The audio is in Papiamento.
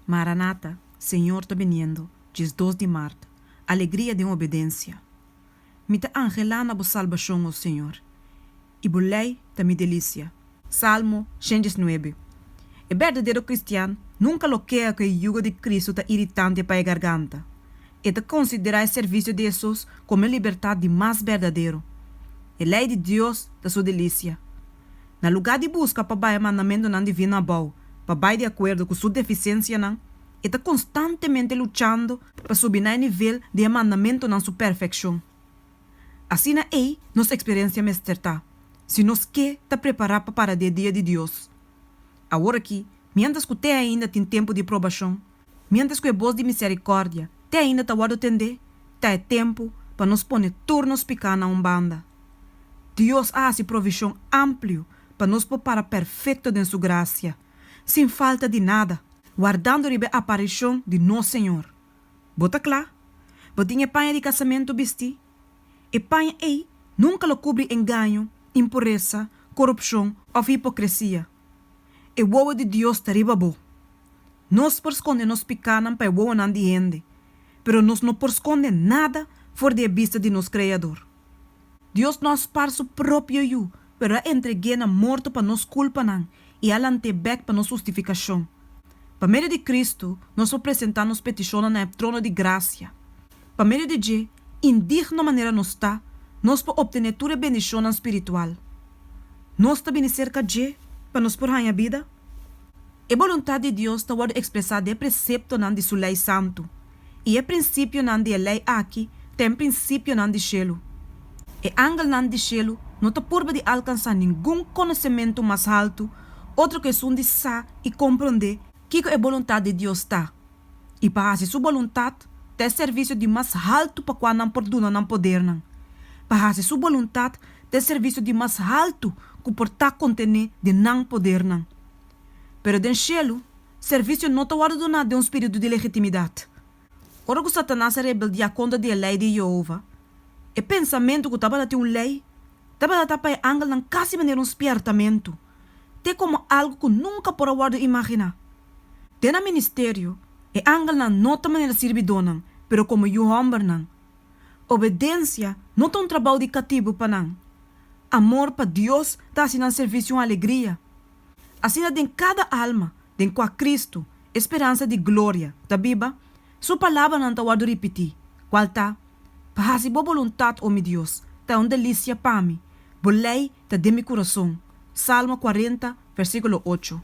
Maranata, Señor ta biniendo, 12 di mart, Alegria den obedensia. Mi ta anhelá na bo salbashon, o Señor, i bo lei ta mi delisia. Salmo 119. E berdadero kristian nunka lo keha ku e yugo di Kristu ta iritante pa e garganta. E ta konsiderá e servisio di Hesus komo e libertat di mas berdadero. E lei di Dios ta su delisia. Na lugá di buska pa baha e mandamentunan divino abou pa bai di akuerdo ku su defisiensianan, e ta konstantemente luchando pa subi na e nivel di e mandamentunan su perfekshon. Asina ei nos eksperensia mester ta, si nos ke ta prepará pa para di e dia di Dios. Awor aki, miéntras ku te ainda tin tempu di probashon, miéntras ku e bos di miserikòrdia te ainda ta wòrdu tendé, ta e tempu pa nos pone tur nos piká na un banda. Dios a hasi provishon amplio pa nos por para perfekto den Su grasia, sin falta di nada, wardando riba e aparishon di nos Señor. Bo ta kla? Bo tin e paña di kasamentu bistí? E paña ei nunka lo kubri engaño, impuresa, korupshon òf hipokresia. E wowo di Dios ta riba bo. Nos por skonde nos pikánan pa e wowonan di hende, pero nos no por skonde nada for di e bista di nos Kreador. Dios no a spar su propio Yu, pero a entreg'é na morto pa nos kulpanan i a lant'é bèk pa nos hustifikashon. Pa medio di Kristu nos por presentá nos petishonnan na e trono di grasia. Pa medio di dje, indigno manera nos ta, nos por optené tur e bendishonnan spiritual. Nos ta bini serka dje pa nos por haña bida? E boluntat di Dios ta wòrdu ekspresá den e preseptonan di su lei santu, i e prinsipionan di e lei aki ta e prinsipionan di shelu. E angelnan di shelu no ta purba di alkansá ningun konosementu mas haltu otro ku esun di sa i komprondé kiko e boluntat di Dios ta, i pa hasi su boluntat ta e servisio di mas haltu pa kua nan por duna nan podernan. Pa hasi su boluntat ta e servisio di mas haltu ku por ta kontené den nan podernan. Pero den shelu, servisio no ta wòrdu duná den un spiritu di legitimidat. Ora ku Satanas a rebeldiá kontra di e lei di Yehova, e pensamentu ku tabata tin un lei tabata ta pa e angelnan kasi manera un spièrtamentu, te komo algu ku nunka por a wòrdu imaginá. Den nan ministerio, e angelnan no ta manera sirbidónan, pero komo yu hòmbernan. Obedensia no ta un trabou di katibu pa nan. Amor pa Dios ta hasi nan servisio un alegria. Asina den kada alma den kua Kristu, e speransa di gloria, ta biba, Su palabranan ta wòrdu ripití, kual ta, Pa hasi Bo boluntat, o mi Dios, ta un delisia pa mi, Bo lei ta den mi kurason. Salmo kuarenta, versíkulo ocho.